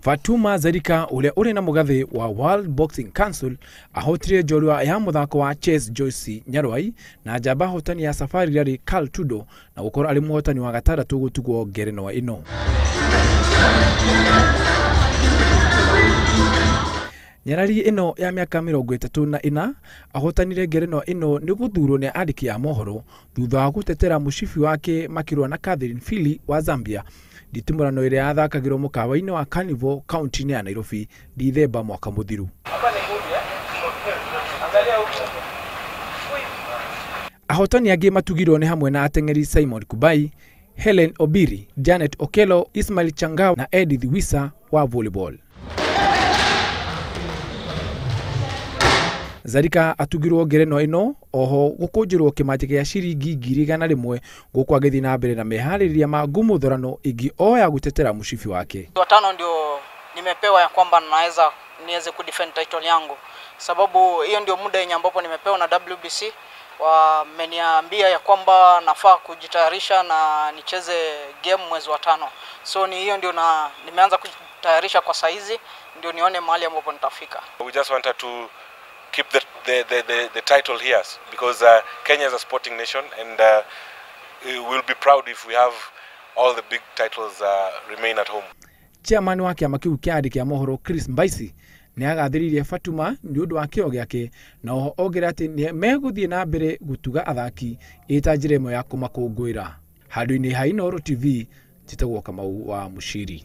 Fatuma Zarika ũrĩa ũrĩ na mũgathĩ wa World Boxing Council ahotire njorua ya mũthako wa chess Joyce Nyarwai na njamba hotani ya Safari Rally Carl Tudo na gũkorwo arĩ mũhotani wa gatandatũ gũtugwo ngerenwa ĩno. Nyarari ĩno ya mĩaka 34 ahotanire ngerenwa ĩno nĩ gũthurwo nĩ andĩki a mohoro thutha wa gũtetera mũcibi wake makĩrũa na Catherine Phili wa Zambia nditimũrano ĩrĩa yathakagĩrwo mũkawa-inĩ wa Carnival kaunti-inĩ ya Nairobi Dithemba mwaka mũthiru. Ahotani angĩ matugirwo nĩ hamwe na ateng'eri Simon Kubai, Helen Obiri, Janet Okello, Ismail Changao na Edith Wisa wa volleyball. Zarika atugirwo ngerenwa ĩno oho gũkũnjĩrwo kĩmanjĩka gĩa ciringi 100,000 gũkũ agĩthiĩ na mbere na meharĩrĩria ma ngumũthorano ĩngĩ o ya gũtetera mũcibi wake. Watano ndio nimepewa ya kwamba naweza niweze kudefend title yangu, sababu hiyo ndio muda yenye ambapo nimepewa na WBC. Wameniambia ya kwamba nafaa kujitayarisha na nicheze game mwezi wa 5. So ni hiyo ndio na nimeanza kujitayarisha kwa saizi ndio nione mahali ambapo nitafika. We just wanted to keep the title here because Kenya is a sporting nation and we'll be proud if we have all the big titles remain at home. Chairman wa kĩama kĩu kĩa andĩki a mohoro Chris Mbaisi nĩ agathĩrĩirie Fatuma nĩ ũndũ wa kĩo gĩake na oho ongerera atĩ nĩ megũthiĩ na mbere gũtuga athaki ĩ ta njĩra ĩmwe ya kũmakũngũĩra. Handũ-inĩ ha Inooro TV, njĩtagwo Kamau wa Mũciri.